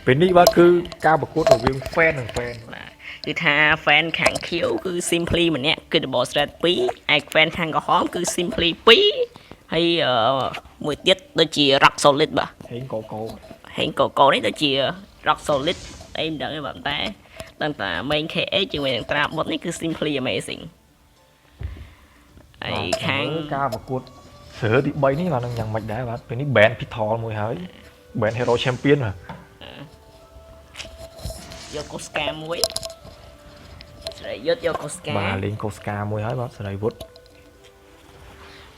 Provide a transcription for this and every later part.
ពេលនេះបាទគឺការប្រកួតរវាង fan និង fan។ បាទគឺថា fan ខាងខៀវគឺ simply ម្នាក់គឺ double threat 2ឯ fan ខាងក្រហមគឺ simply 2ហើយមួយទៀតដូចជា rock solid បាទ។ ហេងកកោ ហេងកកនេះដូចជា rock solid អីមិនដឹងទេបាទតែដឹងតែ main KA ជាមួយនឹងត្រាបុតនេះគឺ simply amazing ហើយខាង ការប្រកួតស្រើទី3នេះបាទនឹងយ៉ាងម៉េចដែរបាទពេលនេះ ban Pitol មួយហើយ ban Hero Champion បាទ។ យកកូស្កាមួយស្រីយុទ្ធយកកូស្កា បាទលេងកូស្កាមួយហើយបាទសេរីវុឌ្ឍ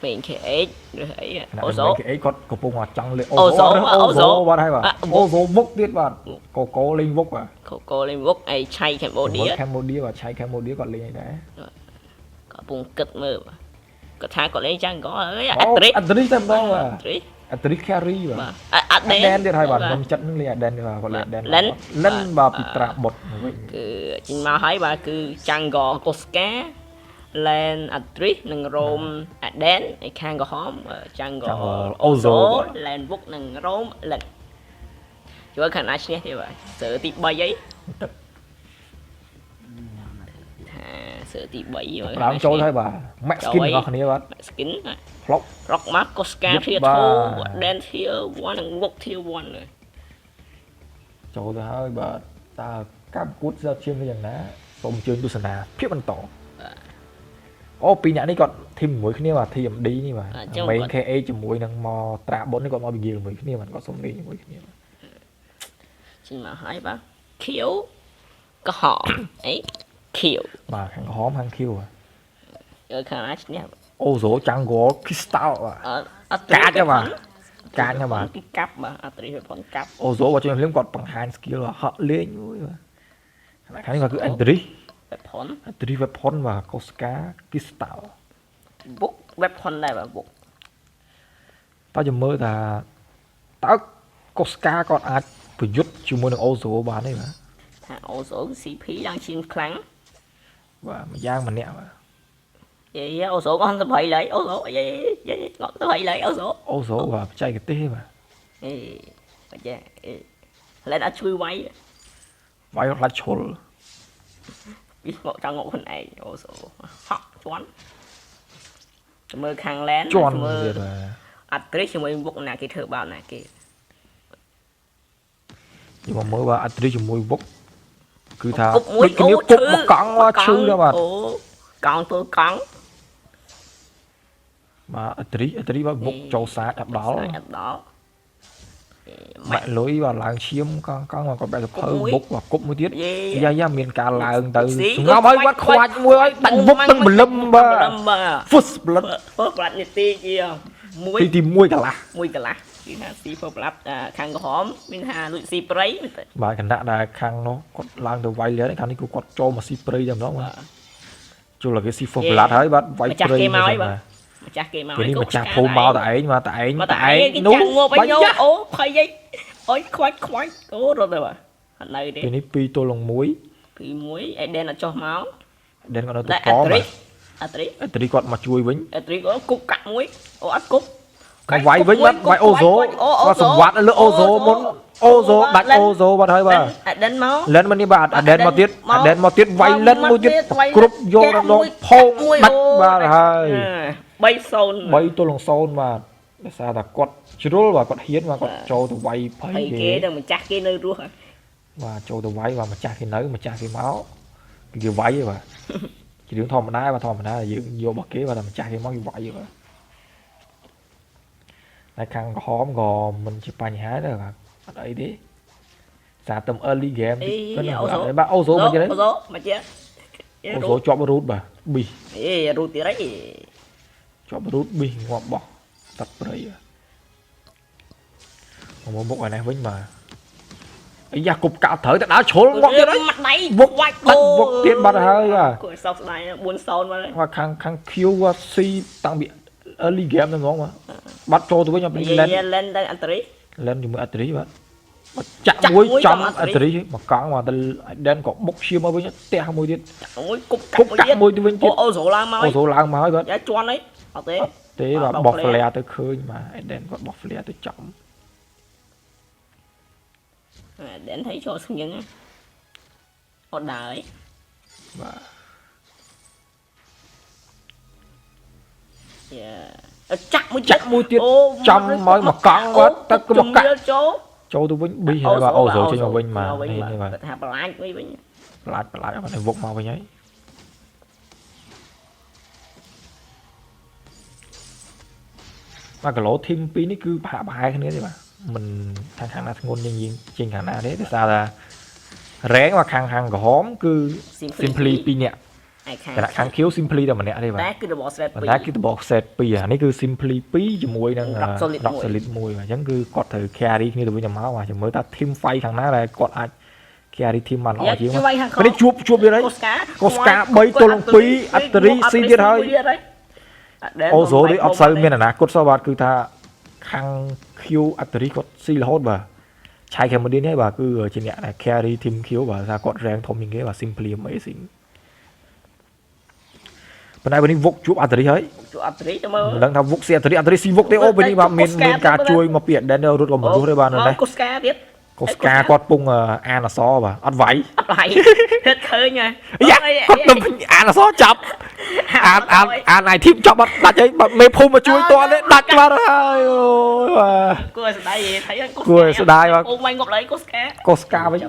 main KH ឬអី ខណៈ អូសូ ដែលគេគាត់កំពុងតែចង់លេង អូសូ អូ អូសូ សូបាទហើយបាទអូសូវុកទៀតបាទកូកូលេងវុកបាទ។ កូកូលេងវុកអីឆៃកម្ពុជា កម្ពុជាបាទឆៃកម្ពុជាគាត់លេងអីដែរ? កំពុងគិតមើលបាទគាត់ថាគាត់លេងចាំងក៏អើយអត្រី អត្រីតែម្ដងបាទ អត្រី អត្រី carry បាទ បាទអត់ អា ដែន ដែនទៀតហើយបាទខ្ញុំចិត្តនឹងលេងអាដែនទៀតបាទគាត់លេងអាដែន លិន លិនបាទពីត្រាបុតមកវិញ។ គឺចេញមកហើយបាទគឺចាំងក៏កូស្កាឡែនអាទ្រីសនិងរ៉ូមអាដែនឯខាងក្រហមចាំងក៏ អូសូ ឡែនវុកនិងរ៉ូមលិនជួយខាងណាឈ្នះទេបាទសើទី3អី ទឹក ថាសើទី3មើល ដើមចូលហើយបាទ max skin របស់គ្នាបាទ។ skin បាទ។ ផ្លុក រកមកកូស្កា យឹប ធា បាទ 2ដែនធា1និងវុកធា1เลย ចូលទៅហើយបាទតើការប្រកួតស្ដាប់ឈាមនេះយ៉ាងណាសូមអញ្ជើញទស្សនាភាពបន្តអូពីរអ្នកនេះគាត់ធីមជាមួយគ្នាបាទ TMD នេះបាទ main KA ជាមួយនឹងមកត្រាបុតនេះគាត់មកពីយជាមួយគ្នាបាទគាត់សុំលេងជាមួយគ្នាបាទ។ ចេញមកហើយបាទខៀវក្រហមអីខៀវ បាទខាងក្រហមខាងខៀវបាទ។ យកខាងណាឈ្នះ? អូសូ Jungle Crystal បាទ។ អត់អត់ កាចទេបាទកាចទេបាទ។ គេកាប់បាទអត់ត្រីផងកាប់។ អូសូបើជួយភ្លាមគាត់បង្ហាញ skill បាទហក់លេងមួយបាទខាងនេះបាទគឺ Entry weapon Entry weapon បាទ Koska Crystal បុក weapon ដែរបាទបុក។ តើចាំមើលថាតើ Koska គាត់អាចប្រយុទ្ធជាមួយនឹង Ozo បានទេបាទ? ថាអូសូ CP ឡើងឈាមខ្លាំង។ បាទម្យ៉ាងម្នាក់បាទ។ យេអូសូក៏សភ័យឡើយអូសូយេយេងក់សភ័យឡើយអូសូ Ozo បាទបច្ចេកទេសបាទ។ អេបាច់អេលែនអត់ជួយវាយ វាយខ្លាច់ឈុល វាងក់ចង់ងក់ខ្លួនឯងអូសូហក់ជន់ទៅមើលខាងឡែន ជន់ មើល ទៀតបាទ។ អត់ត្រីជាមួយវុកណាគេធ្វើបាបណាគេ យកមកមើលបាទអត្រីជាមួយវុកគឺថា គប់មួយ ដូចគ្នាគប់មកកង់បាទឈឺណាស់បាទ អូកង់ទល់កង់ បាទអត្រីអត្រីបាទវុកចូលសាចអត់ដល់ អត់ដល់ បាក់លុយបាទឡើងឈាមកង់កង់បាទគាត់បែកសភៅ គប់មួយ បុកបាទគប់មួយទៀត យេ យ៉ាយ៉ាមានការឡើងទៅ ស៊ី ស្ងប់ហើយបាទខ្វាច់មួយហើយដាច់វុកទាំងបលឹមបាទ បលឹមបាទ First blood First blood នេះទីជាមួយ ទីទី1កន្លះ មួយកន្លះគឺថាស៊ី first blood អាខាងក្រហមមានថាលួចស៊ីព្រៃមែនទេ? បាទគណៈដែលខាងនោះគាត់ឡើងទៅវាយលៀនខាងនេះគឺគាត់ចូលមកស៊ីព្រៃតែម្ដងបាទចូលឲ្យគេស៊ី first blood ហើយបាទវាយ ម្ចាស់ ព្រៃ គេមកហើយ បាទ បាទម្ចាស់គេមក ពេលនេះម្ចាស់ភូមិមកតែឯងបាទតែឯង មក តែឯង តែឯងគេ នោះ ចាំងងាប់ បា ឲ្យញោ ញ់យ៉ា អូភ័យអីអូយខ្វាច់ខ្វាច់អូរត់ទៅបាទអត់នៅទេ ពេលនេះ2ទល់នឹង1 ពីមួយអេដេនអត់ចុះមក ដេនគាត់នៅទៅ តែ កបាទ អត្រីអត្រី អត្រីគាត់មកជួយវិញ អត្រីក៏គប់កាក់មួយអូអត់គប់ មកវាយវិញបាទវាយអូសូគាត់សម្វាត់លើអូសូមុនអូសូដាច់អូសូបាត់ហើយបាទ អដិនមក លិនមកនេះបាទអាដេនមកទៀតអាដេនមកទៀតវាយលិនមួយទៀតគ្រប់យកដល់ដងផោងដាច់បាទហើយ 3 0 3ទល់នឹង0បាទដោយសារតែគាត់ជ្រុលបាទគាត់ហ៊ានបាទគាត់ចូលទៅវាយភ័យ ហើយ គេ គេដល់ម្ចាស់គេនៅរស់ហ៎ បាទចូលទៅវាយបាទម្ចាស់គេនៅម្ចាស់គេមកគឺគេវាយឯងបាទជារឿងធម្មតាបាទធម្មតាយើងយករបស់គេបាទតែម្ចាស់គេមកគេវាយឯងបាទតែខាងក្រហមក៏មិនជាបញ្ហាដែរបាទអត់អីទេសារតែ early game អី តិច អូសូ អត់អីបាទអូសូមកទៀត អូសូមកទៀត អូសូជាប់រូតបាទប៊ី អេរូតទៀតអី ជាប់រូតប៊ីងាប់បោះតាត់ព្រៃបាទមកមុខឯនេះវិញបាទអាយ៉ាគប់កាក់ត្រូវតែដើរជ្រុលងាប់ទៀតហើយ មាត់ដៃ វុក វាច់ ដាច់វុកទៀតបាត់ហើយបាទ គួរឲ្យសោកស្ដាយ4 0មកហើយ បាទខាងខាង Q បាទ C តាំងពី early game ហ្នឹងហ្មងបាទបាត់ចូលទៅវិញអត់ពី យេ lane លែនទៅអន្តរី lane ជាមួយអត្រីបាទបាទចាក់ ចាក់ មួយ មួយ ចំ ចំ អត្រីមកកង់បាទទៅ Aiden ក៏បុកឈាមមកវិញផ្ទះមួយទៀត ចាក់មួយគប់ គប់កាក់មួយទៅវិញទៀត អូអូស្រួលឡើងមក អូសូឡើងមកហើយបាទ យ៉ាជន់អីអត់ទេ ទេបាទ បាទ បោះ បោះ flare ទៅឃើញបាទ Aiden គាត់បោះ flare ទៅចំ ដែនthấyចូលស្ងៀងអត់ដើរ បាទ ចាក់មួយ ចាក់មួយទៀតចំមកមកកង់បាទទឹកមកកាក់ ចូល ចូលទៅវិញប៊ីហើយបាទអូសូចេញមកវិញបាទនេះនេះបាទ ថាបន្លាចវិញវិញ ផ្លាច់ផ្លាច់អត់នេះវុកមកវិញហើយបាទគីឡូធីមពីរនេះគឺប្រហាក់ប្រហែលគ្នាទេបាទមិនខាងខាងណាធ្ងន់ជាងជាងខាងណាទេដោយសារថារែងបាទខាងខាងក្រហមគឺ simply 2នាក់ ឯខាង គណៈខាងខៀវ simply តែម្នាក់ទេបាទ តែគឺរបស់ set ប៉ុន្តែគឺរបស់ set 2អានេះគឺ simply 2ជាមួយនឹង Rock Solid Rock Solid 1បាទអញ្ចឹងគឺគាត់ត្រូវ carry គ្នាទៅវិញទៅមកបាទចាំមើលថា team fight ខាងណាដែលគាត់អាច carry team បានល្អជាង វាយខាង នេះជួបជួបទៀតហើយ កូស្កា កូស្កា3ទល់នឹង2អត្តរីស៊ីទៀតហើយអូសូនេះអត់សូវមានអនាគតសោះបាទគឺថាខាង Q អត្តរីគាត់ស៊ីរហូតបាទឆៃខេមឌីននេះបាទគឺជាអ្នកដែល carry team Q បាទថាគាត់ rank ធំជាងគេបាទ simply amazing ប៉ុន្តែពេលនេះវុកជួបអត្តរីហើយ ជួបអត្តរីទៅមើល មិនដឹងថាវុកស៊ីអត្តរីអត្តរីស៊ីវុកទេអូពេលនេះបាទមានមានការជួយមកពីអដេនរត់ក៏មិនរស់ទេបាទនៅនេះ កូស្កាទៀត កូស្កាគាត់ពងអានអសបាទអត់វាយ អត់វាយហិតឃើញហើយ យ៉ាគាត់ទៅអានអសចាប់អានអានអានអាយធីមចាប់អត់ដាច់ហើយបាទមេភូមិមកជួយតទេដាច់បាត់ហើយអូយបាទ គួរឲ្យស្ដាយថៃ គួរឲ្យស្ដាយបាទ អូមិនងប់ឡើយកូស្កា កូស្កាវិញ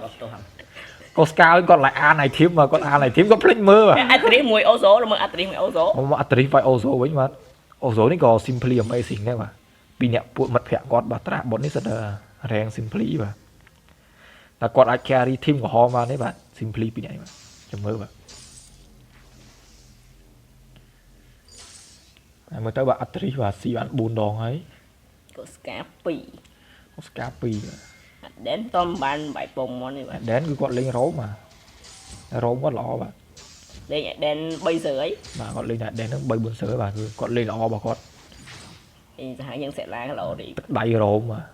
កូស្កាវិញគាត់ឡើងអានអាយធីមបាទគាត់អានអាយធីមគាត់ភ្លេចមើលបាទ អត្តរីមួយអូសូមើលអត្តរីមួយអូសូ មកអត្តរីវាយអូសូវិញបាទអូសូនេះក៏ simply amazing ដែរបាទពីអ្នកពួកមិត្តភក្តិគាត់បាទត្រាស់បុតនេះសិតតែរែង simply បាទតែគាត់អាច carry team ក្រហមបានទេបាទ simply ពីអ្នកនេះបាទចាំមើលបាទហើយមើលទៅបាទអត្តរីបាទស៊ីបាន4ដងហើយក ូស្កា2 អូស្កា2បាទ អត់ដែនតំបានបាយពងមកនេះបាទ ដែនគឺគាត់លេងរ៉ូមបាទរ៉ូមគាត់ល្អបាទ លេងអដែន3សើអី បាទគាត់លេងតែដែនហ្នឹង3 4សើបាទគឺគាត់លេងល្អរបស់គាត់ អីសហយើងសេឡាឡូរី ទឹកដៃរ៉ូមបាទ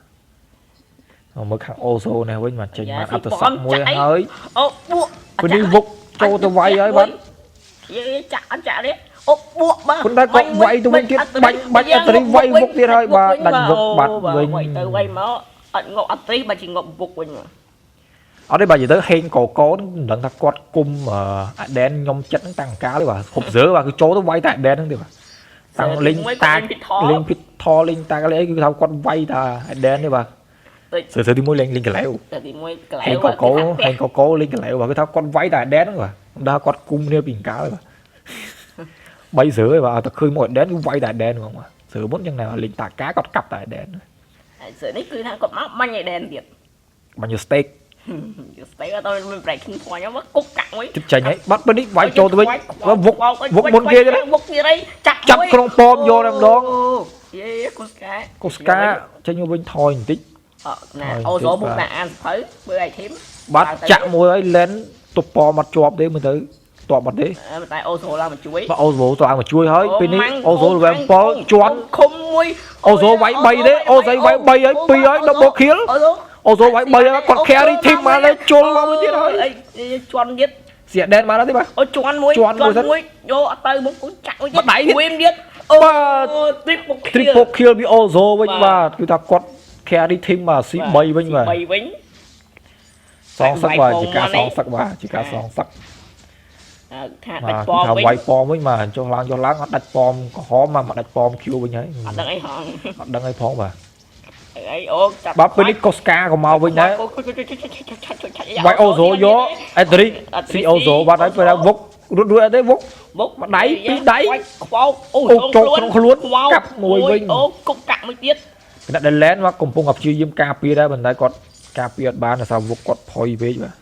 មកមើលខាងអូសូនេះវិញបាទចេញមកអត្តសក់មួយហើយ អូបួក ពេលនេះវុកចូលទៅវាយហើយបាទ យេចាក់អត់ចាក់ទេអូបួកបាទ ប៉ុន្តែគាត់វាយទៅវិញទៀតបាញ់បាញ់អត្តរីវាយវុកទៀតហើយបាទដាច់វុកបាត់វិញ វាយទៅវាយមកអត់ងប់អត់ត្រីបើជាងប់វុកវិញមក អត់ទេបាទនិយាយទៅហេងកកូនមិនដឹងថាគាត់គុំអាដែនខ្ញុំចិត្តហ្នឹងតាំងកាលទេបាទហូបសើបាទគឺចូលទៅវាយតែអាដែនហ្នឹងទេបាទតាំងលេងតាលេងពីថលេងតាលេងអីគឺថាគាត់វាយតាអាដែនទេបាទសើសើទី1លេងលេងកលែវ តែទី1កន្លែ ហេងកកូហេងកកូលេងកលែវបាទគឺថាគាត់វាយតែអាដែនហ្នឹងបាទមិនដឹងថាគាត់គុំគ្នាពីកាលទេបាទបីសើទេបាទតែឃើញមកអាដែនគឺវាយតែអាដែនហ្មងបាទសើមុនយ៉ាងណាលេងតាកាគាត់កាប់តែអាដែន សើនេះគឺថាគាត់មកបាញ់ឲ្យដែនទៀត បាញ់យក steak យកស្តេកអត់មាន breaking point មកគុកកាក់មួយ ជិតចេញហើយបាត់ពេលនេះវាយចូលទៅវិញវុកវុកមុនគេទេណា វុកទៀតអីចាក់ ចាប់ក្នុងប៉មយកតែម្ដង យេកូស្កា កូស្កាចេញមកវិញថយបន្តិច អត់ណាអូសូមុខដាក់អានសភៅមើល item បាត់ចាក់មួយហើយលែនទប់ប៉មអត់ជាប់ទេមើលទៅតបអត់ទេ តែអូសូឡើងមកជួយ បាទអូសូទៅឲ្យមកជួយហើយពេលនេះអូសូ level 7ជាន់ ឃុំមួយ អូសូវាយ3ទេអូសូវាយ3ហើយ2ហើយ double kill អូសូ អូសូវាយ3ហើយគាត់ carry team មកលើជុលមកមួយទៀតហើយ អីជន់ទៀត សៀដែនមកដល់ទេបាទ អូជន់មួយ ជន់មួយសិន មួយយកអត់ទៅមកគូចាក់មួយទៀត ម្ដាយទៀត មួយទៀតអូ បាទ triple kill triple kill ពីអូសូវិញបាទគឺថាគាត់ carry team បាទ C3 វិញបាទ 3វិញ សងសឹកបាទជាការសងសឹកបាទជាការសងសឹក អើថា បាទ ដាច់ប៉ម គឺថា វិញ វាយប៉មវិញបាទចុះឡើងចុះឡើងអត់ដាច់ប៉មក្រហមមកមកដាច់ប៉មខៀវវិញហើយ អត់ដឹងអីហង អត់ដឹងអីផងបាទ អីអូចាប់ បាទពេលនេះកូស្កាក៏មកវិញដែរវាយអូសូយកអេដរីស៊ីអូសូបាទហើយពេលថាវុករត់រួចអត់ទេវុក បុក ម្ដាយពីរដៃ ខ្វោកអូ អូចូលក្នុងខ្លួន ខ្វោក កាប់មួយវិញ អូគុកកាក់មួយទៀត គណៈដែលឡែនមកកំពុងតែព្យាយាមការពារដែរប៉ុន្តែគាត់ការពារអត់បានដោយសារវុកគាត់ផុយពេកបាទ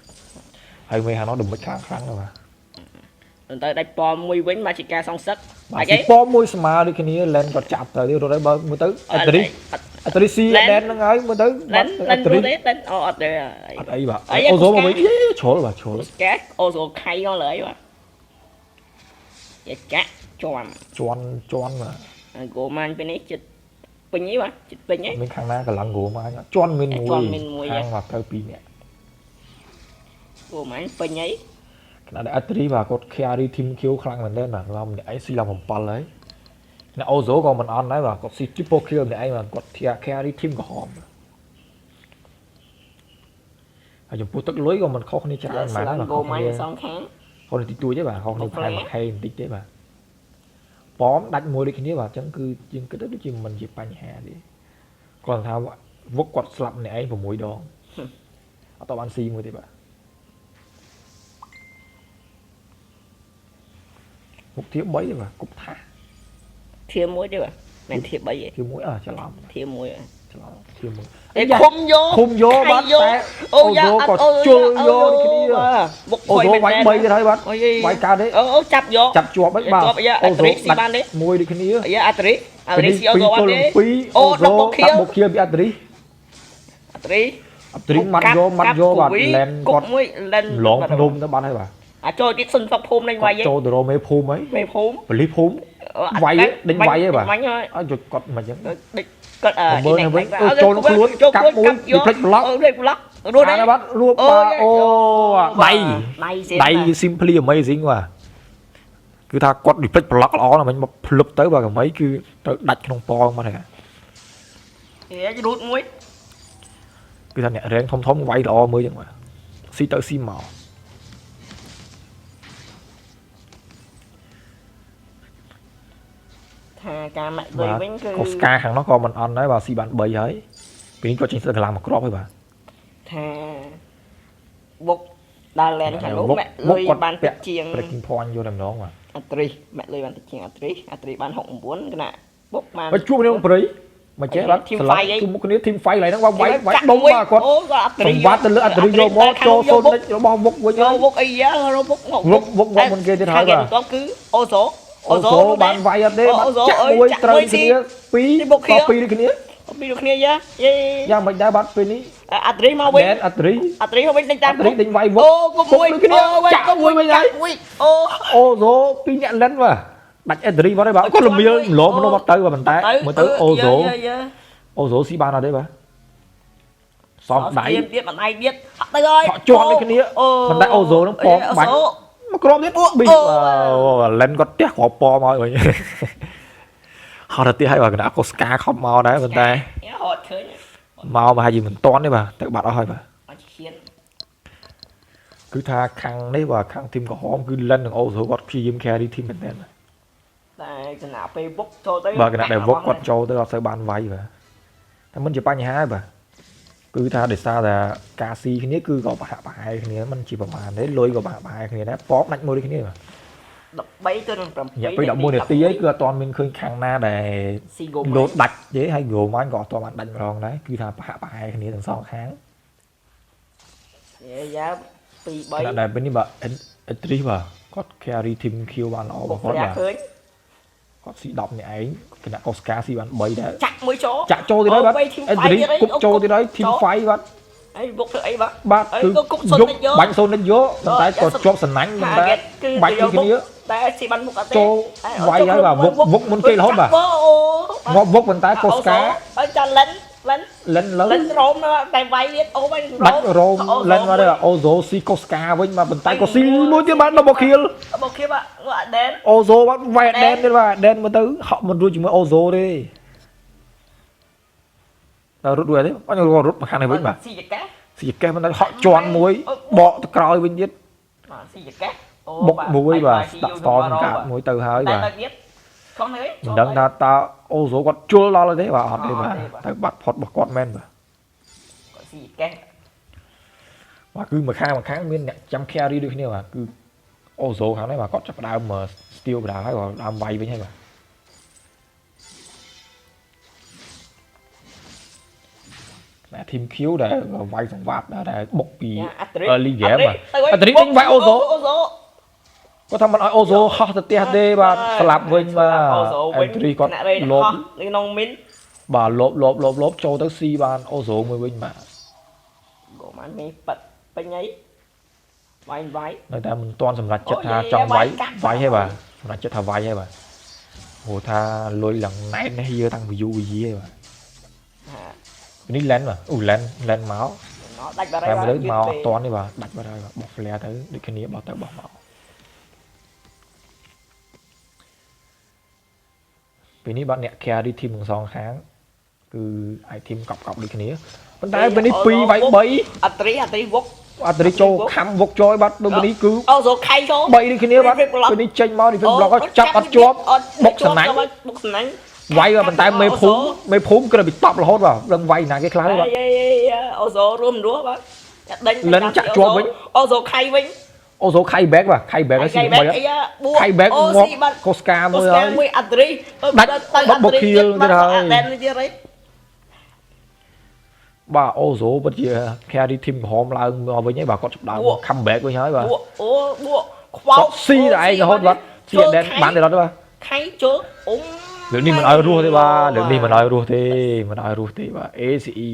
ហើយមេខាងនោះដមិចខ្លាំងខ្លាំងណាស់បាទ ទៅដាច់ប៉មមួយវិញមកជាការសងសឹក បាទស៊ីប៉មមួយស្មើដូចគ្នាឡែនគាត់ចាប់ទៅទៀតរត់ហើយបើមើលទៅអេដរីអេដរីស៊ីឡែនហ្នឹងហើយមើលទៅ ឡែនឡែ អេដរី នរត់ទេឡែនអូអត់ទេ អត់អីបាទអូសូមកវិញយេជ្រុលបាទជ្រុល កែអូសូខៃមកលើបាទយ៉ាចាក់ជាន់ ជន់ជន់បាទ គោម៉ាញ់ពេលនេះចិត្តពេញអីបាទចិត្តពេញអី មានខាងណាកម្លាំងគ្រូមកជន់មានមួយ ជន់មានមួយ ខាងមកទៅពីរនាក់ គោម៉ាញ់ពេញអី ខណៈដែលអត្រីបាទគាត់ carry team Q ខ្លាំងមែនទែនបាទឡើងម្នាក់ឯងស៊ីឡើង7ហើយអ្នកអូសូក៏មិនអន់ដែរបាទគាត់ស៊ី triple kill ម្នាក់ឯងបាទគាត់ carry team ក្រហមបាទ ហើយចំពោះទឹកលុយក៏មិនខុសគ្នាច្រើន ស្លឹ ប៉ុន្មាន ង gold ដែរបាទខុសគ្នា mine សងខាង ខុសគ្នាតិចតួចទេបាទខុសគ្នាប្រហែល 1K បន្តិចទេបាទប៉មដាច់មួយដូចគ្នាបាទអញ្ចឹងគឺយើងគិតទៅដូចជាមិនជាបញ្ហាទេគាត់ថាវុកគាត់ស្លាប់ម្នាក់ឯង6ដងអត់តបានស៊ីមួយទេបាទមុខធា3ទេបាទគប់ថា ធាមួយទេបាទមិនធា3ទេ ធាមួយអើច្រឡំ ធាមួយ ច្រឡំធាមួយ អេឃុំយក ឃុំយកបាទតែ អូយ៉ា អូ អត់ ក៏ជុលយកដូចគ្នា បុក អូ ខុយ សូវាយ3ទៀតហើយបាទ អូយ វាយកើតទេ អូអូចាប់យក ចាប់ជាប់ហើយបាទ ជាប់អាយ៉ា អូសូ អត្រិស៊ីបានទេ មួយដូចគ្នា អាយ៉ាអត្រិអត្រិស៊ីអូសូបានទេ ពីរ អូ អូសូ ដប់បុកខៀវ ដាក់បុកខៀវពីអត្រិ អត្រិ អត្រិម៉ាត់យកម៉ាត់យកបាទឡែនគាត់ មួយឡែន ឡងភ្នំទៅបាត់ហើយបាទ អាចចូលទៀតសុនសុកភូមិនឹងវាយ គាត់ចូលទៅរកមេភូមិហើយ មេភូមិ ប៉ូលីសភូមិវាយដេញវាយហើយបាទ វាយហើយ អត់យកគាត់មិនអញ្ចឹង ដេញគាត់អឺ មើលទៅវិញអូចូលក្នុងខ្លួនកាប់មួយវាផ្លិចប្លុក អូផ្លេចប្លុករត់ អានេះបាទរួបបាទអូដៃ ដៃសេ ដៃ simply amazing បាទគឺថាគាត់វិភ្លេចប្លុកល្អណាស់មិញមកភ្លឹបទៅបាទកម្អីគឺត្រូវដាច់ក្នុងប៉ងមកហ្នឹង អេរូតមួយ គឺថាអ្នករែងធំធំវាយល្អមើលចឹងបាទស៊ីទៅស៊ីមក ថាការម៉ាក់លុយវិញគឺ កូស្កាខាងនោះក៏មិនអន់ដែរបាទស៊ីបាន3ហើយពេលនេះគាត់ចេញស្ទើរកន្លះមួយគ្រាប់ហើយបាទ ថាបុកដល់ឡែនខាងនោះ វុក ម៉ាក់លុយ វុកគាត់ បានតិចជាង breaking point យកតែម្ដងបាទ អត្រីម៉ាក់លុយបានតិចជាងអត្រីអត្រីបាន69គណៈបុកបាន ហើយជួបគ្នាក្នុងព្រៃមកចេះបាទ Team ស្លាប់ fight អី ជួបមុខគ្នា team fight កន្លែងហ្នឹងបាទវាយវាយដុំបាទគាត់ អូគាត់អត្រី សម្បត្តិទៅលើអត្រីយកមកចូលសូននិចរបស់វុកវិញ យកបុកអីយ៉ារកបុកមក វុកវុកវុកមុនគេទៀតហើយបាទ ខាងគេគឺអូសូ អូសូបានវាយអត់ទេ អូ បាទ សូ ចាក់មួយ អើយចាក់ ត្រូវ មួយស៊ី គ្នាពីរ នេះបុកខៀវ តពីរដូចគ្នា ពីរគ្នាយ៉ាយេ យ៉ាងមិនដែរបាទពេលនេះ អត្រីមកវិញ មែនអត្រី អត្រីមកវិញដេញតាម អត្រីដេញវាយវុ អូ ក គុំមួយ ដូចគ្នា អូ ចាក់មួយវិញហើយ ចាក់មួយអូ អូសូពីរអ្នកលិនបាទដាច់អត្រីបាត់ហើយបាទគាត់លមៀលម្លងម្លងមកទៅបាទប៉ុន្តែមើលទៅអូសូ យ៉ា អូសូស៊ីបានអត់ទេបាទសំដៃ ទៀតទៀតបណ្ដៃទៀតអត់ទៅហើយ ថក់ជាន់ដូចគ្នា អូ ប៉ុន្តែអូសូនឹងពងបាច់ អូ មកក្រុមទៀតប៊ី អូ លិនគាត់ផ្ទះគ្រាប់ពមកឲ្យវិញហត់ទៅផ្ទះហើយបាទកណ្ដាលកូស្កាខំមកដែរប៉ុន្តែ យ៉ាហត់ឃើញ មកប្រហែលជាមិនតាន់ទេបាទទៅបាត់អស់ហើយបាទ អត់ឈាន គឺថាខាងនេះបាទខាងធីមក្រហមគឺលិននិងអូសូគាត់ព្យាយាម carry ធីមមែនទែនបាទ តែគណៈពេលបុកចូលទៅ បាទគណៈដែលវុកគាត់ចូលទៅអត់សូវបានវាយបាទតែមិនជាបញ្ហាទេបាទគឺថាដោយសារតែការស៊ីគ្នាគឺក៏ប្រហាក់ប្រហែលគ្នាមិនជាប្រមាណទេលុយក៏ប្រហាក់ប្រហែលគ្នាដែរប៉បដាច់មួយដូចគ្នាបាទ 13ទៅនឹង7 រយៈពេល11នាទីហើយគឺអត់ទាន់មានឃើញខាងណាដែល ស៊ីហ្គោ លោតដាច់ទេហើយហ្គោម៉ាញ់ក៏អត់ទាន់បានដាច់ម្ដងដែរគឺថាប្រហាក់ប្រហែលគ្នាទាំងសងខាង យ៉ាយ៉ា2 ខណៈ 3 ដែលពេលនេះបាទអេទ្រីសបាទគាត់ carry team Q បានល្អ បុក បំផុតបាទ ព្រះឃើញ គាត់ស៊ី10នាក់ឯងគណៈកូស្កាស៊ីបាន3ដែរ ចាក់មួយចូល ចាក់ចូលទៀតហើយបាទ អូបី team អេទ្រីស fight ទៀតហើយ គប់ចូលទៀតហើយ team ចូល fight បាទ អីបុកធ្វើអីបាទ បាទ អី គឺ ក៏គប់សុន យក និចយក បាញ់សូននិចយកប៉ុន្តែ អូ ក៏ជាប់សំណាញ់ប៉ុន្តែ target គឺ បាច់ យក ដូចគ្នា តែស៊ីបានមុខអត់ទេ ចូលវាយហើយបាទវុកវុកមុនគេរហូតបាទ អូ ងាប់វុកប៉ុន្តែកូស្កា ហើយចាលិនលិន លិនលើ លិនរោមតែវាយទៀតអូវាយរោម ដាច់រោមលិនមកដែរអូសូស៊ីកូស្កាវិញបាទប៉ុន្តែក៏ស៊ីមួយទៀតបាទ double kill មកគៀបអត់ដែន អូសូបាទវាយដែនទៀតបាទដែនមើលទៅហក់មិនរួចជាមួយអូសូទេដល់រត់រួចអត់ទេអញរត់មកខាងនេះវិញបាទ ស៊ីចកេះ ស៊ីកេះមិនដល់ហក់ជន់មួយបកទៅក្រោយវិញទៀត បាទស៊ីចកេះអូ បុកមួយបាទដាក់ស្តមកាតមួយទៅហើយបាទ តែទៅទៀតខំហើយ មិនដឹងថាតើអូសូគាត់ជល់ដល់ទេបាទអត់ទេបាទទៅបាត់ផុតរបស់គាត់មែនបាទ គាត់ស៊ីចកេះ បាទគឺមួយខាងមួយខាងមានអ្នកចាំ carry ដូចគ្នាបាទគឺអូសូខាងនេះបាទគាត់ចាប់ផ្ដើម steal បដាហើយគាត់ដើមវាយវិញហើយបាទណា team Q ដែលវាយសង្វាតដែលបុកពី អត្រី early game បាទអត្រីវិញវាយអូសូ អូសូ គាត់ថាមិនឲ្យអូសូហោះទៅផ្ទះទេបាទស្លាប់វិញបាទ អូសូ អ វិញ ត្រីគាត់ ល លោប នៅក្នុងមីន បាទលោបលោបលោបលោបចូលទៅស៊ីបានអូសូមួយវិញបាទ កុំបានមានប៉ាត់ពេញអីវាយវាយ នៅតែមិនទាន់សម្រេចចិត្តថា អូយ ចង់វាយ វាយកាត់ វាយទេបាទសម្រេចចិត្តថាវាយទេបាទព្រោះថាលុយឡើងណែននេះយើតាំងពីយូរយៀបាទនេះឡែនបាទអូឡែនឡែនមក មកដាច់បាត់ តែ ហើយ មើលទៅមកអត់ទាន់ទេបាទដាច់បាត់ហើយបាទបោះ flare ទៅដូចគ្នាបោះទៅបោះមកពេលនេះបាទអ្នក carry team ទាំងសងខាងគឺ item កប់កប់ដូចគ្នា ប៉ុន្តែពេលនេះ2វាយ3 អត្រីអត្រីវុក អត់រីចូលខំវុកចូលបាទដូចនេះគឺ អូសូខៃចូល 3ដូចគ្នាបាទពេលនេះចេញមក defense block ចាប់អត់ជាប់បុកសំណាញ់ បុកសំណាញ់ វាយបាទប៉ុន្តែមេភូមិមេភូមិគឺពីតប់រហូតបាទដឹងវាយណាគេខ្លះទេបាទ អេអូសូរួមរស់បាទដេញ លិនចាក់ជាប់វិញ អូសូខៃវិញ អូសូខៃ back បាទខៃ back ហើយស៊ី ខៃបែក 3 អីយ៉ាបួ ខៃ back អូ ងាប់ ស៊ីបាត់ កូស្កា អូស្កា មួយហើយ មួយអត្រី ដាច់បាត់បុកខៀលទៀតហើយ អដែនទៀតហើយ បាទអូសូពិតជា carry team ក្រហមឡើងមកវិញហើយបាទគាត់ចាប់ដើម come back វិញហើយបាទ បួអូបួខ្វោ គាត់ស៊ីតែឯងរហូតបាទស៊ីអដែនបានទេរត់ទេបាទ ខៃចូលអ៊ុំ លើកនេះមិនឲ្យរស់ទេបាទលើកនេះមិនឲ្យរស់ទេមិនឲ្យរស់ទេបាទ ACE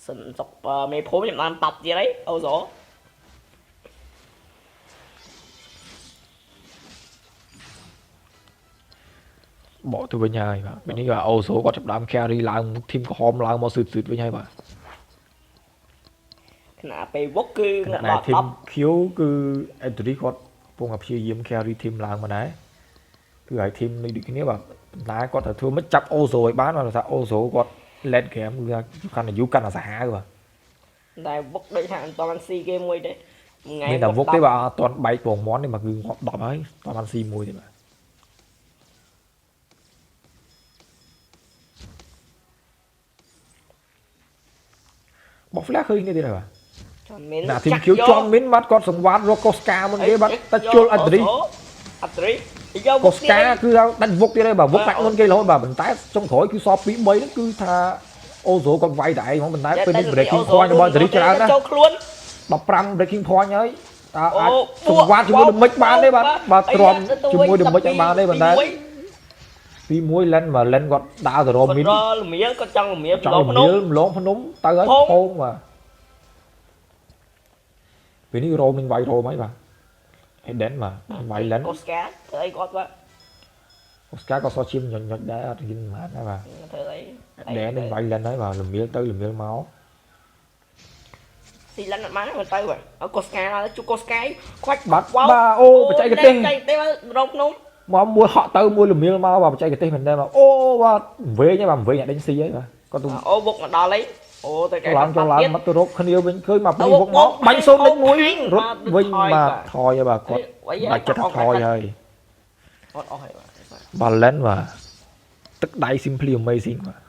សិនសុកមេភូមិខ្ញុំបានប៉ាប់ទៀតហើយអូសូ បកទៅវិញហើយបាទពេលនេះបាទអូសូគាត់ចាប់ដើម carry ឡើង team ក្រហមឡើងមកស៊ឺតស៊ឺតវិញហើយបាទ ខណៈពេលវុកគឺ ខណៈដែល team Q គឺ Edri គាត់កំពុងតែព្យាយាម carry team ឡើងមកដែរគឺឲ្យ team នេះដូចគ្នាបាទប៉ុន្តែគាត់ត្រូវធ្វើមិនចាប់អូសូឲ្យបានបាទថាអូសូគាត់ late game គឺថាកាន់តែយូរកាន់តែសាហាវបាទ តែវុកដូចថាអត់ទាន់ស៊ីគេមួយទេថ្ងៃ មានតែវុកទេបាទអត់ទាន់បែកពងមន់ទេបាទគឺងាប់10ហើយអត់បានស៊ីមួយទេបាទបោះ flash ឃើញគ្នាទៀតហើយបាទ ចាំមាន ណាធីមខៀវជាប់មីនបាទគាត់សង្វាតរកកូស្កាមុនគេបាទតែជុលអត្រី អត្រីយក កូស្កាគឺថាដាច់វុកទៀតហើយបាទវុកដាច់មុនគេរហូតបាទប៉ុន្តែចុងក្រោយគឺសល់2 3ហ្នឹងគឺថាអូសូគាត់វាយតែឯងហ្មងប៉ុន្តែពេលនេះ breaking point របស់អត្រីច្រើនណាស់ ចូលខ្លួន 15 breaking point ហើយតើអាចសង្វាតជាមួយដមិចបានទេបាទបាទទ្រាំជាមួយដមិចឲ្យបានទេប៉ុន្តែពីមួយលិនបាទលិនគាត់ដើរទៅរកមីន រលមៀលគាត់ចង់លមៀល ចង់ ភ្នំ មៀលម្លងភ្នំទៅហើយ ផោង ផោងបាទពេលនេះរោមនឹងវាយរោមហើយបាទហេដិនបាទវាយលិន កូស្កាធ្វើអីគាត់បាទ អូស្ការក៏សោះឈាមញញចដែរអត់ហ៊ានប៉ុន្មានដែរបាទ ធ្វើអី ដែននឹងវាយលិនហើយបាទលមៀលទៅលមៀលមក ស៊ីលិនអត់បានទេទៅបាទឲ្យកូស្កាដល់ជួកូស្កាខ្វាច់ បាត់បាទអូបច្ចេកទេស បច្ចេកទេសរងភ្នំ មកមួយហក់ទៅមួយលមៀលមកបាទបច្ចេកទេសមែនតើបាទអូបាទវែងហើយបាទវែងអាដេញស៊ីហើយបាទគាត់ទៅ អូវុកមកដល់អីអូទៅកែ ឡើងចូលឡើងមកទៅរកគ្នាវិញឃើញមកពីវុកមកបាញ់សូនលេខមួយរត់វិញបាទថយហើយបាទគាត់បាច់ចិត្តថាថយហើយ អត់អស់ហើយបាទ បាទលិនបាទទឹកដៃ simply amazing បាទ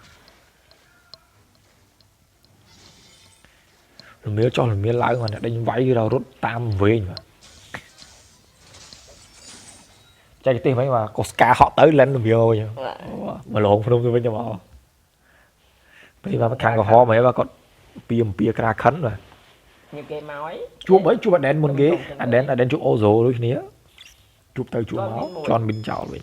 លមៀលចុះលមៀលឡើងបាទអ្នកដេញវាយគឺរត់តាមវែងបាទចែកទេសវិញបាទកូស្កាហក់ទៅលិនលមៀលវិញមកលងភ្នំទៅវិញទៅមកពេលបាទខាងក្រហមហើយបាទគាត់ពីអំពីក្រាខិនបាទ ញគេមកអី ជួបអីជួបអាដែនមុនគេអាដែនអាដែនជួបអូសូដូចគ្នាជួបទៅជួបមកជន់មីនចោលវិញ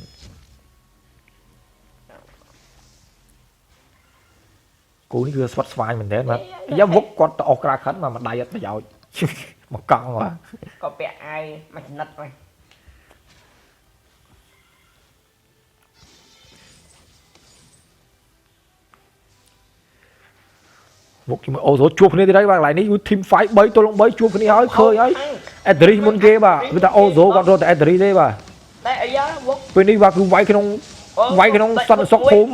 គូនេះគឺស្វិតស្វាញមែនតើបាទយ៉ាវុកគាត់ទៅអស់ក្រាខិនមកមួយដៃអត់ប្រយោជន៍ មកកង់បាទ ក៏ពាក់អាវមួយចំណិតហ្នឹង វុកជាមួយអូសូជួបគ្នាទៀតហើយបាទកន្លែងនេះគឺ team fight 3ទល់នឹង3ជួបគ្នាហើយឃើញហើយអេដរីមុនគេបាទគឺថាអូសូគាត់រត់តែអេដរីទេបាទ តែអីយ៉ាវុក ពេលនេះបាទគឺវាយក្នុងវាយក្នុងសន្តិសុខភូមិ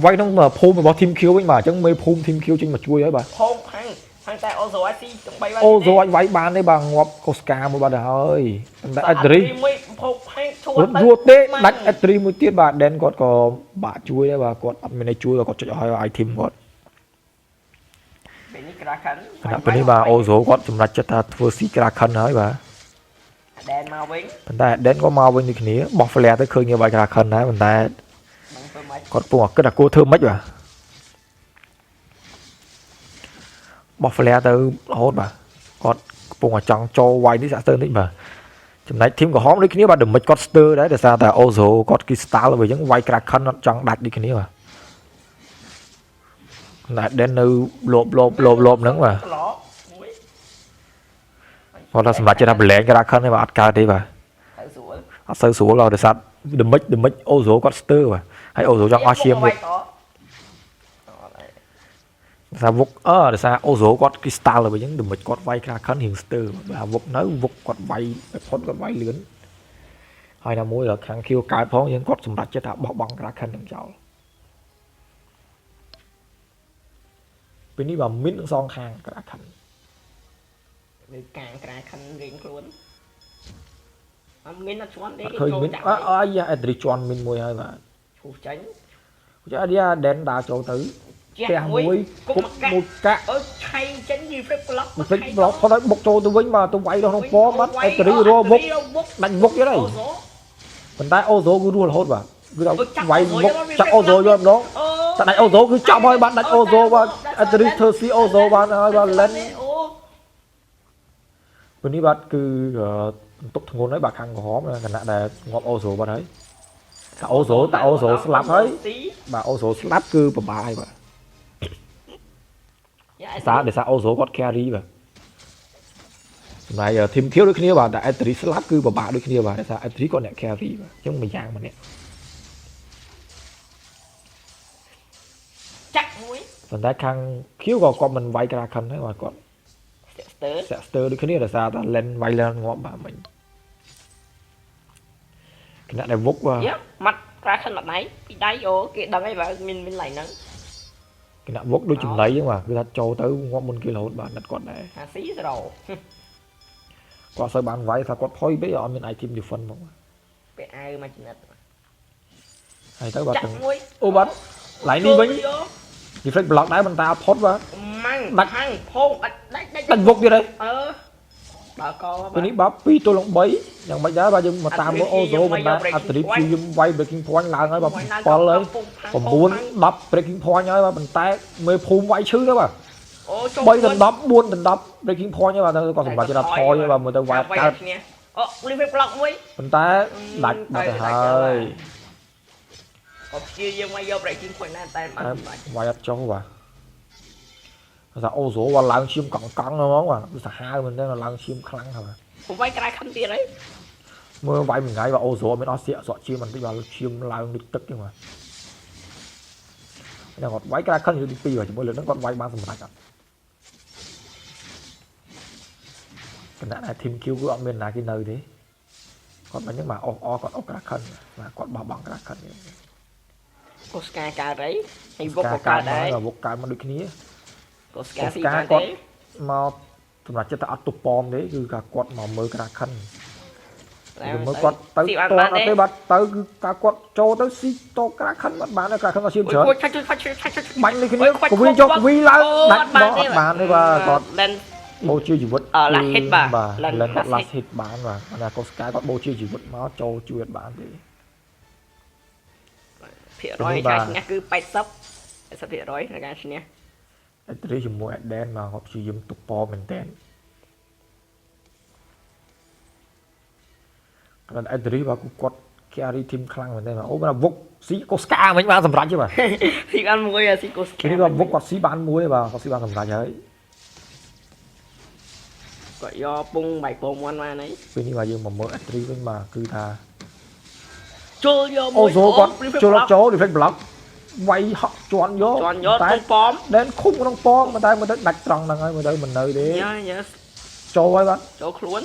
វាយក្នុងភូមិរបស់ team Q វិញបាទអញ្ចឹងមេភូមិ team Q ចេញមកជួយហើយបាទ ផោងផាំងផាំងតែអូសូអាស៊ីទាំង3បាទ អូសូអាចវាយបានទេបាទងាប់កូស្កាមួយបាត់ទៅហើយប៉ុន្តែអេដរី មួយផោងផាំងឈួ រត់រួចទេដាច់អេដរីមួយទៀតបាទដេនគាត់ក៏បាក់ជួយដែរបាទគាត់អត់មានអីជួយគាត់ចុចឲ្យ item គាត់ ពេលនេះក្រាខិន ខណៈពេលនេះបាទអូសូគាត់សម្រេចចិត្តថាធ្វើស៊ីក្រាខិនហើយបាទ ដែនមកវិញ ប៉ុន្តែដេនក៏មកវិញដូចគ្នាបោះ flare ទៅឃើញគេវាយក្រាខិនដែរប៉ុន្តែ នឹងធ្វើម៉េច គាត់ពងគិតថាគួរធ្វើម៉េចបាទបោះ flare ទៅរហូតបាទគាត់កំពុងតែចង់ចូលវាយនេះសាក់ស្ទើរតិចបាទចំណែកធីមក្រហមដូចគ្នាបាទដមិចគាត់ស្ទើរដែរដោយសារតែអូសូគាត់គីស្តាល់វិញអញ្ចឹងវាយក្រាខិនអត់ចង់ដាច់ដូចគ្នាបាទតែដេននៅលោបលោបលោបលោបហ្នឹងបាទ ក្លោមួយ គាត់ថាសម្រាប់ចិត្តថាប្រឡែងក្រាខិនទេបាទអត់កើតទេបាទ ទៅស្រួល អត់សូវស្រួលដល់ដោយសារដមិចដមិចអូសូគាត់ស្ទើរបាទហើយអូសូចង់អស់ឈាមទៀតដោយសារវុកអឺដោយសារអូសូគាត់គីស្តាល់ទៅវិញអញ្ចឹងដមិចគាត់វាយក្រាខិនរៀងស្ទើរបាទវុកនៅវុកគាត់វាយផុតគាត់វាយលឿនហើយណាមួយដល់ខាងខៀវកើតផងយើងគាត់សម្រាប់ចិត្តថាបោះបង់ក្រាខិននឹងចោល ពេលនេះបាទមីនទាំងសងខាងក្រាខិន នៅកាងក្រាខិនរៀងខ្លួនអត់មានអត់ជន់ទេ អត់ឃើញមីន ចាក់ អើអាយ៉ាអេទ្រីជន់មីនមួយហើយបាទ ឈូសចាញ់ ចាអាយ៉ាដែនដើរចូលទៅ ជះ ផ្ទះ មួយ មួយ គុ គុក កមកកាក់ មួយកាក់ អើឆៃចេញពី flip flop មកពេចប្លុកផុតឲ្យបុកចូលទៅវិញបាទទៅវាយដល់ក្នុងប៉មបាទអេទ្រីរស់បុក បុក ដាច់បុកទៀតហើយ អូសូ ប៉ុន្តែអូសូគឺរស់រហូតបាទគឺថា អូចាប់ វាយ អូ បុក សូយក ចាប់អូសូយកម្ដង អូ តែដាច់អូសូគឺចាប់ហើយបាទដាច់អូសូបាទអេទ្រីធ្វើស៊ីអូសូបានហើយបាទលិន អូ ពេលនេះបាទគឺបន្ទុកធ្ងន់ហើយបាទខាងក្រហមខណៈដែលងាប់អូសូបាត់ហើយតាអូសូតាអូសូស្លាប់ហើយ ស៊ី បាទអូសូស្លាប់គឺពិបាកហើយបាទ យ៉ា សារដោយសារអូសូគាត់ carry បាទចំណែកធីមខៀវដូចគ្នាបាទតែអេទ្រីស្លាប់គឺពិបាកដូចគ្នាបាទដោយសារអេទ្រីគាត់អ្នក carry បាទអញ្ចឹងមួយយ៉ាងម្នាក់ ចាក់មួយ ប៉ុន្តែខាងខៀវក៏គាត់មិនវាយក្រាខិនដែរបាទគាត់ ស្ទាក់ស្ទើ សាក់ស្ទើដូចគ្នាដោយសារតែ len វាយ len ងាប់បាទមិញខណៈដែលវុកបាទ យ៉ាម៉ាត់ក្រាខិនមួយដៃពីរដៃអូគេដឹងហើយបាទមានមានឡៃហ្នឹង គណៈវុកដូចចំណៃហ្នឹងបាទគឺថាចូលទៅងាប់មុនគេរហូតបាទណាត់គាត់ដែរ ហាស៊ី0 គាត់សូវបានវាយថាគាត់ផុយពេកអត់មាន item defense ហ្មងបាទ ពាក់អាវមួយចំណិត ហើយទៅបាទទាំង ចាក់មួយ អូបាទឡៃនេះវិញ deflect block ដែរប៉ុន្តែអត់ផុតបាទ ម៉ាំង ដាច់ ហាំងផងដាច់ដាច់ដាច់ ដាច់វុកទៀតហើយ អឺបើក ពេលនេះបាទ2ទល់នឹង3យ៉ាងម៉េចដែរបាទយើងមកតាមមើលអូសូប៉ុន្តែអត្រីព្យាយាមវាយ breaking point ឡើងហើយបាទ7ហើយ9 10 breaking point ហើយបាទប៉ុន្តែមេភូមិវាយឈឺទៅបាទ អូចូល 3ដល់10 4ដល់10 breaking point ហើយបាទគាត់សម្រាប់ចិត្តថាថយហើយបាទមើលទៅវាយកើត គ្នាអូ live block មួយ ប៉ុន្តែដាច់បាត់ទៅហើយ ក៏ព្យាយាមមកយក breaking point ដែរតែបានបាច់ វាយអត់ចុះបាទថាអូសូវាឡើងឈាមកង់កង់ហ្មងបាទសាហាវមែនទេឡើងឈាមខ្លាំងហ្នឹងបាទ ผมវាយក្រៅខំទៀតហើយ មើលវាយមួយថ្ងៃបាទអូសូអត់មានអស់សៀកសក់ឈាមបន្តិចបាទឈាមឡើងដូចទឹកចឹងបាទហ្នឹងគាត់វាយក្រៅខិនលើកទី2បាទជាមួយលើកហ្នឹងគាត់វាយបានសម្រេចអត់គណៈដែល team Q គឺអត់មានណាគេនៅទេគាត់បាញ់ហ្នឹងបាទអស់អស់គាត់អស់ក្រៅខិនបាទគាត់បោះបង់ក្រៅខិន កូស្កាកើតអីហើយវុកក៏កើតដែរ វុកកើតមកដូចគ្នា កូស្កាស៊ី កូស្កា បានទេ គាត់ មកសម្រាប់ចិត្តតែអត់ទុះប៉មទេគឺថាគាត់មកមើលក្រាខិនគឺមើលគាត់ទៅ ស៊ីបាន ត បានទេ អត់ទេបាទទៅគឺការគាត់ចូលទៅស៊ីតក្រាខិនអត់បានទេក្រាខិនគាត់ឈាមច្រើន អូយឆាច់ឆាច់ឆាច់ឆាច់ឆាច់ បាញ់ដូចគ្នាកវីចុះកវីឡើងដាច់ដកអត់បានទេបាទគាត់ លែន បូជាជីវិត អឺ last hit បាទ បាទ Len លិនគាត់ last last hit បានបាទណាកូស្កាគាត់បូជាជីវិតមកចូលជួយអត់បានទេ ភាគរយនៃការឈ្នះគឺ80 80%នៃការឈ្នះ អេទ្រីជាមួយអេដែនមកគាត់ព្យាយាមទុកប៉មមែនតើគាត់អេទ្រីបាទគាត់ carry team ខ្លាំងមែនតើអូបាទវុកស៊ីកូស្កាមិញបានសម្រេចទេបាទ ស៊ីបានមួយអាស៊ីកូស្កា ពេលនេះបាទវុកគាត់ស៊ីបានមួយបាទគាត់ស៊ីបានសម្រេចហើយ គាត់យកពងបាយពងមាន់បានហើយ ពេលនេះបាទយើងមកមើលអេទ្រីវិញបាទគឺថា ចូលយកមួយ អូសូគាត់ចូលចូល deflect block វាយហក់ជន់យក ជន់យក តែ ពងប៉ម ដែនឃុំក្នុងប៉ងមិនតែមើលទៅដាច់ត្រង់ហ្នឹងហើយមើលទៅមិននៅទេ យ៉ាយ៉ា ចូលហើយបាទ ចូលខ្លួន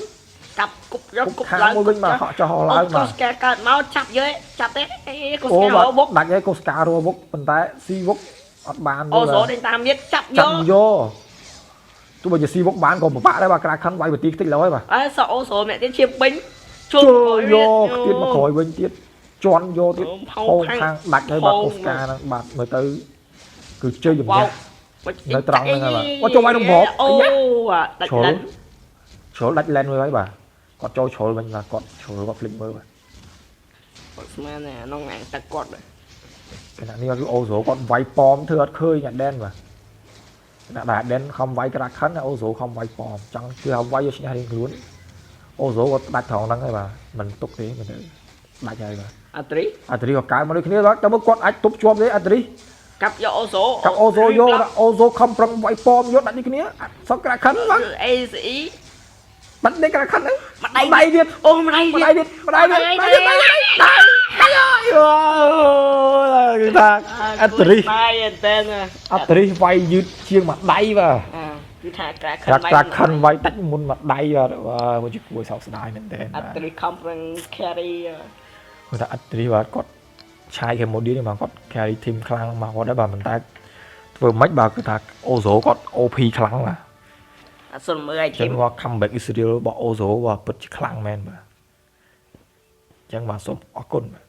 កាប់គប់យក គប់ គប់ឡើង ខាងមួយវិញបាទហក់ចុះហក់ឡើង កូ បាទ ស្កាកើតមកចាប់យើចាប់ទេអេកូ អូបាទ ស្ការបុក ដាច់ហើយកូស្ការัវុកប៉ុន្តែស៊ីវុកអត់បានទេ អូសូ បាទ ដេញតាមទៀតចាប់យ ចាប់ ក យកទោះបីជាស៊ីវុកបានក៏ពិបាកដែរបាទក្រាខិនវាយបទីខ្ទេចឡើយបាទ អើសអូសូម្នាក់ទៀតឈៀបពេញ ចូលយកទៀតមកក្រោយវិញទៀតជន់យកទៀត ផោ ផោង ខាង ខាងដាច់ហើយបាទកូស្កាហ្នឹងបាទមើលទៅគឺជ័យជំនះ នៅត្រង់ហ្នឹងហើយបាទអូចូលវាយក្នុងប្រ អូ អាយ៉ា ដាច់ ជ្រុល លិន ជ្រុលដាច់ឡែនមួយហើយបាទគាត់ចូលជ្រុលវិញបាទគាត់ជ្រុលគាត់ភ្លេចមើលបាទ គាត់ស្មានអានងអាងទឹកគាត់ ខណៈនេះគឺអូសូគាត់វាយប៉មធ្វើអត់ឃើញអាដែនបាទខណៈដែលអាដែនខំវាយក្រាខិនអូសូខំវាយប៉មចង់គឺថាវាយយកឈ្នះរៀងខ្លួនអូសូគាត់ដាច់ត្រង់ហ្នឹងហើយបាទមិនទុកទេមិនទៅដាច់ហើយបាទ អត្រី អាត្រីក៏កើមកដូចគ្នាបាទតែមើលគាត់អាចទប់ជាប់ទេអាត្រី កាប់យកអូសូ កាប់អូសូយកដាក់អូសូខំប្រឹងវាយប៉មយកដាច់ដូចគ្នាសក់ក្រាខិនបាទ អេស៊ីអ៊ី បាត់នេះក្រាខិនហ្នឹង ម្ដាយ ដៃទៀត អូម្ដាយ ម្ដាយទៀតម្ដាយទៀតម្ដាយទៀតម្ដាយដៃដៃអើយគឺថាអត្រី បាយតែន អត្រីវាយយឺតជាងមួយដៃបាទ អាគឺថាក្រាខិ ក្រាក្រាខិនវាយដាច់មុនមួយដៃបាទបាទមួយជាគួរសោកស្ដាយមែនទែន អ បាទ ត្រីខំប្រឹង carry គឺថាអត្រីបាទគាត់ឆាយកម្ពុជានេះបាទគាត់ carry team ខ្លាំងមកគាត់ដែរបាទប៉ុន្តែ ធ្វើម៉េចបាទគឺថាអូសូគាត់ OP ខ្លាំងបាទ អត់សុំមើល ចឹង item គាត់ comeback Israel របស់អូសូបាទពិតជាខ្លាំងមែនបាទអញ្ចឹងបាទសូមអរគុណបាទ។